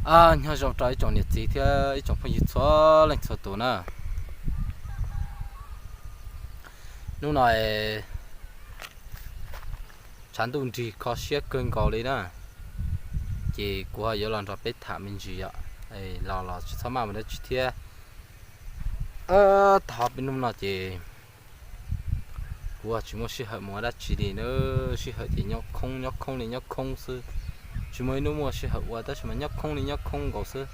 Nyob zoo rau ib tsoom niam txiv thiab ib tsoom phooj ywg txhua leej txhua tus na. Hnub no tshav ntuj nrig kho siab kawg nkaus li na, ces kuv ho yuav los nrog peb tham me ntsis yom. Los los tsis txhob maj mus dab tsi thiab. Tag peb hnub no ces kuv tsis muaj sij hawm mus ua dab tsi li na. Sij hawm ces nyob khoob nyob khoob li nyob khoob xwb. Tsis muaj ib hnub muaj sij hawm ua tab sis mas nyob khoob li nyob khoob nkaus xwb.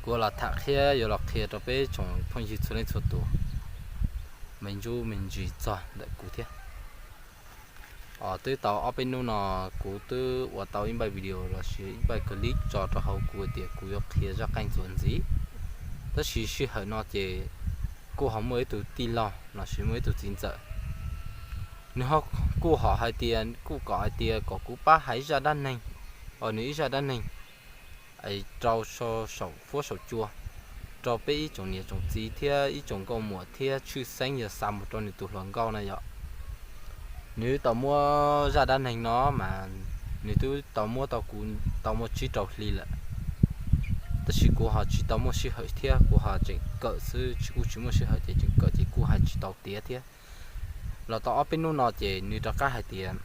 Kuv los tham thiab yuav los qhia rau peb tsoom phooj ywg txhua leej txhua tus me ntsuj me ntsis txog ntawm kuv thiab. Twb tau ob peb hnub no kuv twb ua tau ib npaij video lossis ib npaij clip tso rau hauv kuv tias kuv yuav qhia zaj qeej txuas ntxiv, tab sis sij hawm no ces kuj ho muaj ib tug tij laug lossis muaj ib tug txiv ntxawm, nws kuj hom hais tias kuj kom hais tias kom kuv pab hais zaj dab neeg, os nws ib zaj dab neeg rau saum huab saum cua rau peb ib tsoom niam tsoom txiv thiab ib tsoom nkauj muam thiab tshwj xeeb yog xa mus rau nws tus hluas nkauj na yom. Nws tau muab zaj dab neeg no mas nws twb tau muab tau kuv tau muaj tsib rau hli lawm, tab sis kuv ho tsis tau muaj sij hawm thiab kuv ho tseem kawm xwb, tsis kuj tsis muaj sij hawm ces tseem kawm ces kuj hais tsis tau tiav thiab. Los tau ob peb hnub no ces nws rov qab hais tias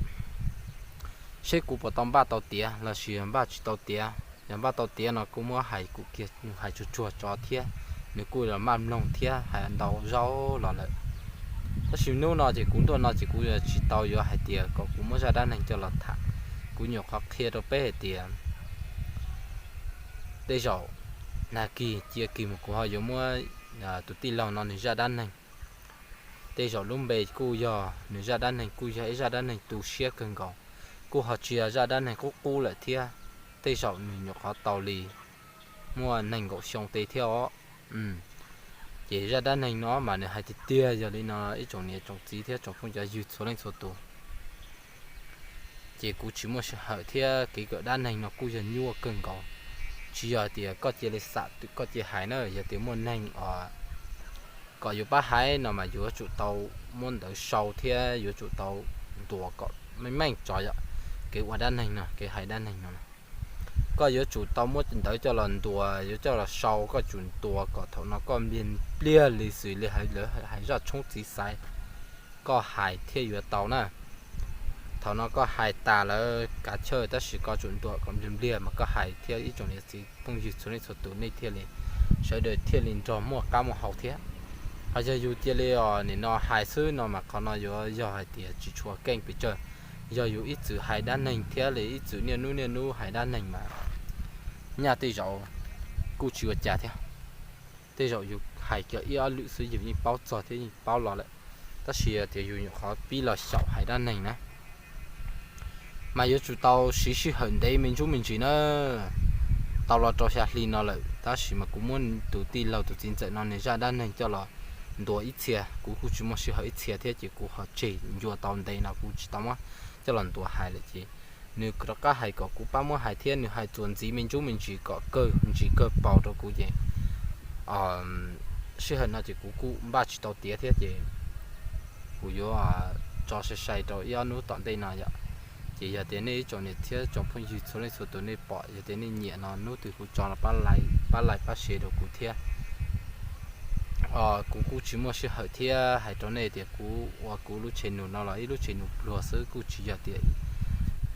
seb kuv puas tau npaj tau tiav lossis npaj tsis tau tiav. Yog npaj tau tiav no kuj muab hais kuv kiag, hais tsuag tsuag tso thiab, nws kuj los maj mloog thiab hais ntau zaus los lawm. Tab sis hnub no ces kuv ntuaj no ces kuv tsis tau yuav hais tias kom kuv muab zaj dab neeg coj los tham. Kuv nyuam qhuav qhia rau peb hais tias tej zaum nag kis cia kis mus kuv ho yuav muab tus tij laug no nws zaj dab neeg. Tej zaum lub npe kuj yog nws zaj dab neeg kuj yog ib zaj dab neeg tu siab kawg nkaus, kuj ho tsis yog zaj dab neeg qub qub lawm thiab. Tej zaum nws nyuam qhuav tau li muaj nees nkaum xyoo tej thiab os. Ces zaj dab neeg no mas nws hais tiag tiag yog li no ib tsoom niam tsoom txiv thiab tsoom phooj cov ywg txhua leej txhua tus. Ces kuv tsis muaj sij hawm thiab kev kawm dab neeg no kuj yog nyuaj kawg nkaus. Tsis yog tias koj cia li xam twm koj cia hais na, yog tias muaj neeg os kom yuav pab hais no mas yuav tsum tau muab ntawv sau thiab yuav tsum tau ntuas kom meej meej tso yom. Kev ua dab neeg no kev hais dab neeg no koj yuav tsum tau muab ntawv coj los ntuas, yuav coj los sau, koj tsum ntuas kom thaum no koj npliag npliag li xws li lawv hais zaj tshoob txiv xaiv, koj hais thiaj yuav tau na. Thaum no koj hais tas lawv kav chawj tab sis koj tsum ntuas kom npliag npliag mas koj hais thiab ib tsoom niam txiv phooj ywg txhua leej txhua tus nej thiaj li, sawv daws thiaj li nrog muaj qab muaj hau thiab. Ho yog yus cia li os nim no hais xwb no mas qhov no yuav yog hais tias tsis tshua keej pes tsawg. Yog yus ib txwm hais dab neeg thiab li ib txwm niaj hnub niaj hnub hais dab neeg mas nyaj tej zaum kuj tsis ua cas thiab. Tej zaum yus hais kiag ib ob lwm xwb yus yeej paub txog thiab yeej paub los lawm. Tab sis tias yus nyuam qhuav pib los xyaum hais dab neeg na mas yuav tsum tau siv sij hawm ntev me ntsuj me ntsis na. Tau los rau xya hli no lawm tab sis mas kuv muab tus tij laug tus txiv ntxawm no nws zaj dab neeg coj los ntuas ib txhia, kuv kuj tsis muaj sij hawm ib txhia thiab ces kuv ho tseg ncua tau ntev no kuv tsis tau muab coj los ntuas hais lawm ces nws rov qab hais kom kuv pab muab hais thiab nws hais txuas ntxiv me ntsuj me ntsis kom kawg ntsis kawg paus rau kuv ces sij hawm no ces kuv kuj npaj tsis tau tiav thiab ces kuv yuav tso sai sai rau ib ob hnub tom ntej no yom. Ces yog tias nej ib tsoom niam thiab tsoom phooj ywg txhua leej txhua tus nej pom yog tias nej nyiam no hnub twg kuv tso los pab like pab share rau kuv thiab. Kuv kuj tsis muaj sij hawm thiab hais rau nej tias kuv ua kuv lub channel no los ib lub channel pluag xwb kuj tsis yog tias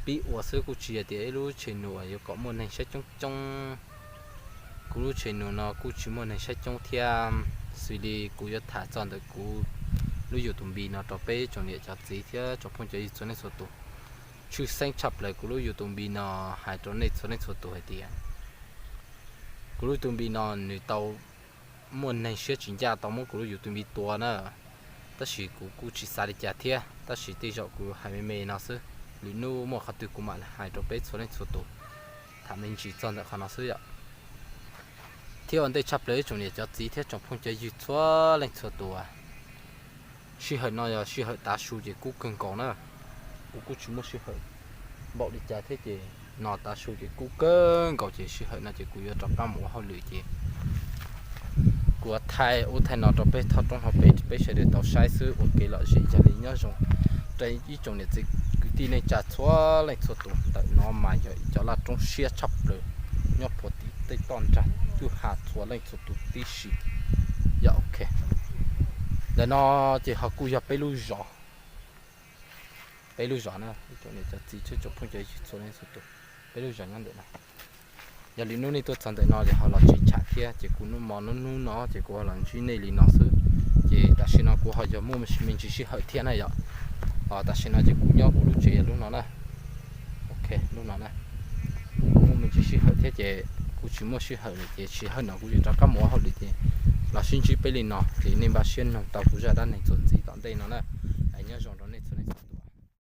pib ua xwb kuj tsis yog tias ib lub channel uas yuav kom muaj neeg saib coob coob. Kuv lub channel no kuj tsis muaj neeg saib coob thiab. Xws li kuv yuav tham txog ntawm kuv lub YouTube no rau peb tsoom niam cov txiv thiab tsoom phooj cov ywg txhua leej txhua tus. Tshwj xeeb tshaj plaws kuv lub YouTube no hais rau nej txhua leej txhua tus hais tias kuv lub YouTube no nws tau muaj neeg siab tsis ncaj tau muab kuv lub YouTube tua na. Tab sis kuv kuj tsis xav li cas thiab, tab sis tej zaum kuv hais me me no xwb, lwm hnub muaj qhov twg kuv mam hais rau peb txhua leej txhua tus tham me ntsis txog ntawm qhov no xwb yom. Thiab ua ntej tshaj plaws ib tsoom niam cov txiv thiab tsoom phooj cov ywg txhua leej txhua tus, sij hawm no yog sij hawm tav su ces kub kawg nkaus na. Kuv kuj tsis muaj sij hawm npaum li cas thiab ces no tav su ces kub kawg nkaus ces sij hawm no ces kuv yuav rov qab mus ua hauj lwm ces kuv thaij ub thaij no rau peb thaj roob hauv pes peb sawv daws tau saib xwb ua kev lom zem yog li nyob zoo rau ib tsoom niam txiv kwv Kwv tij neej tsa txhua leej txhua tus, ntawm no mas yog ib cov laj roob siab tshaj plaws nyob puag tim tej toj nrag kwj ha txhua leej txhua tus tib si. Yog ok, ntawm no ces ho kuj yog peb lub zos, peb lub zos na, ib tsoom niam tsoom txiv tsoom phooj ywg txhua leej txhua tus, peb lub zos nyob ntawm no. Yog li hnub nej tuaj txog ntawm no ces ho los tshwm sim thiab, ces kuv hnub mo hnub hnub no ces kuv ho los ntsib nej li no xwb. Ces tam sim no kuv ho yog muaj me ntsis sij hawm thiab na yom. Tam sim no ces kuv nyob kuv lub tsev lub no na. Ok, lub no na, kuv muaj me ntsis sij hawm thiab ces kuv tsis muaj sij hawm lawm ces sij hawm no kuv yuav rov qab mus ua hauj lwm ces los sib ntsib peb li no ces nej npaj siab mloog tau kuv zaj dab neeg txuas ntxiv tom ntej no na. Nyob zoo rau